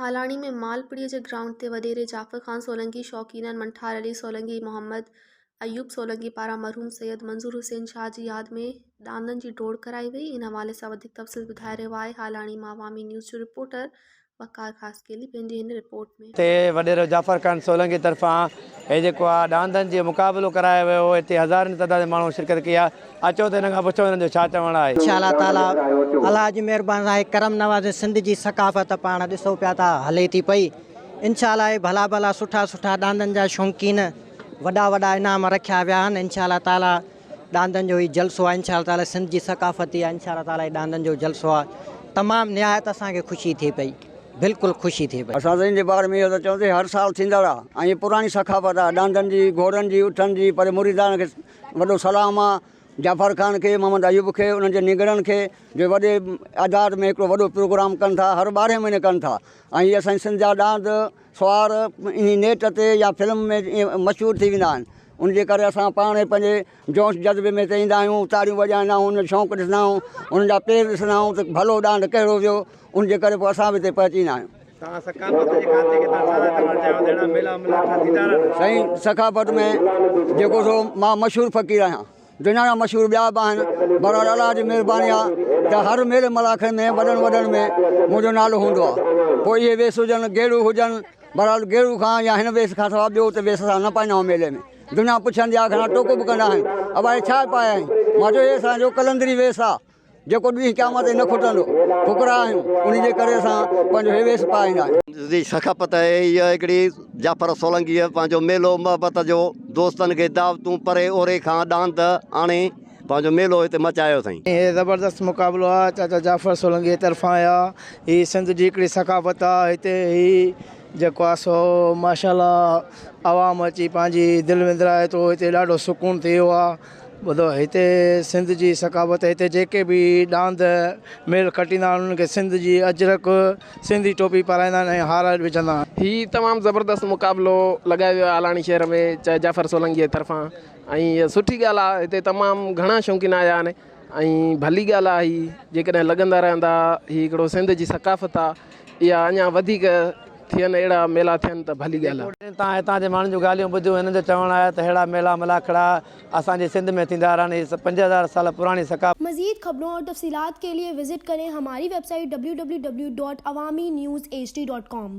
هالاڻي ۾ مالپڙي جي گرائونڊ تي وڏيري جعفر خان سولنگي، شوقينن منٺار علي سولنگي، محمد ايوب سولنگي پاران مرحوم سيد منظور حسين شاهه جي ياد ۾ ڏاندن جي ڊوڙ ڪرائي وئي. ان حوالي سان وڌيڪ تفصيل ٻڌائي رهيو آهي هالاڻي مان عوامي نيوز جو رپورٽر وقار خاصخيلي پنهنجي هن رپورٽ ۾. تي وڏيرو جعفر خان سولنگي طرفان هي جيڪو آ ڏاندن جي مقابلو ڪرايو ويو هو هتي هزارين تعداد ۾ ماڻهو شرڪت ڪئي آ اچو ته هنن کان پڇون هنن جو ڇا چوڻ آهي. انشاء الله تعالي الله جي مهرباني سان هي ڪرم نوازي سنڌ جي ثقافت پاڻ ڏسو پيا ٿا هلي ٿي پئي انشاء الله هي ڀلا ڀلا سٺا سٺا ڏاندن جا شوقين وڏا وڏا انعام رکيا ويا آهن انشاء الله تعالي ڏاندن جو هي جلسو آهي انشاء الله تعالي سنڌ جي ثقافتي آهي انشاء الله تعالي ڏاندن جو جلسو آهي تمام نهايت اسان کي خوشي ٿئي پئي بلڪل خوشي ٿئي پئي. اسان ته ان جي باري ۾ اهو ٿا چئون ته هي هر سال ٿيندڙ آهي ۽ هي پراڻي ثقافت آهي ڏاندن جي گهوڙن جي اٺن جي پر مريدان کي وڏو سلام آهي جعفر خان کي محمد ايوب کي انهن جي نينگرن کي جو وڏي اعداد ۾ هڪڙو وڏو پروگرام ڪن ٿا هر ٻارهين مهيني ڪن ٿا ۽ هي اسان جي سنڌ جا ڏاند سوار انهي نيٽ تي يا فلم ۾ ائين مشهور ٿي ويندا آهن ان جي ڪري اسان پاڻ ئي پنهنجي جوش جذبي ۾ هتي ايندا آهيون تاڙيون وڄائيندا آهيون ان جو شوق ڏسندا آهيون انهن جا پير ڏسندا آهيون ته ڀلو ڏاند ڪهڙو ويو ان جي ڪري پوء اسان به هتي پهچي ايندا آهيون. توهان ثقافت جي کاتي کي توهان ڇا ٿا چوڻ چاهيو ته اهڙا ميلا ملاکڙا ٿيندا رهن؟ سائين ثقافت ۾ جيڪو سو مان مشهور فقير آهيان دنيا جا مشهور ٻيا به آهن بهرحال الله جي مهرباني آ ته هر ميلي ملاکڙي ۾ وڏن وڏن ۾ منهنجو نالو هوندو آ پوء اهي ويس هجن گيڙو هجن بهرحال گيڙو کان يا هن ويس کان سواء ٻيو ته ويس اسان نه پائيندا آهيون ميلي ۾ دنيا پڇندي آ گهڻا ٽوڪو به ڪندا آهن ابا هي ڇا پايا آهين مان چيو هي اسان جو قلندري ويس آ جيڪو ڏينهن قيامت تائين نه کٽندو. فقراء آهيون، انهي جي ڪري اسان پنهنجو هي ويس پائيندا آهيون. جي ثقافت آهي هيء هڪڙي جعفر سولنگيء پنهنجو ميلو محبت جو دوستن کي دعوتون پري اوري کان ڏاند آڻي پنهنجو ميلو هتي مچايو اٿائين. هي زبردست مقابلو آ چاچا جعفر سولنگي طرفان آ هي سنڌ جي هڪڙي ثقافت آ هتي هي جيڪو آ سو ماشاءالله عوام اچي پنهنجي دل وندرائي ٿو هتي ڏاڍو سڪون ٿي ويو آ. ٻڌو هتي سنڌ جي ثقافت هتي جيڪي به ڏاند ميل کٽيندا آهن انهن کي سنڌ جي اجرڪ سنڌي ٽوپي پارائيندا آهن ۽ هار وجهندا آهن. هي تمام زبردست مقابلو لڳايو ويو آهي هالاڻي شهر ۾ چاهي جعفر سولنگي جي طرفان ۽ سٺي ڳالهه آهي هتي تمام گهڻا شوقين آيا آهن ۽ ڀلي ڳالهه آهي هي جيڪڏهن لڳندا رهندا هي هڪڙو سنڌ جي ثقافت آهي اها اڃا وڌيڪ ٿين اهڙا ميلا ٿين ته ڀلي ڳالهه آهي. توهان هتان جي ماڻهن جون ڳالهيون ٻڌيون هنن جو چوڻ آهي ته ههڙا ميلا ملاکڙا اسان جي سنڌ ۾ ٿيندا رهن هي 5000 سال پراڻي ثقافت. مزيد خبرون اور تفصيلات ڪي ليي وزٽ ڪرين هماري web site www.awamiNewsHD.com.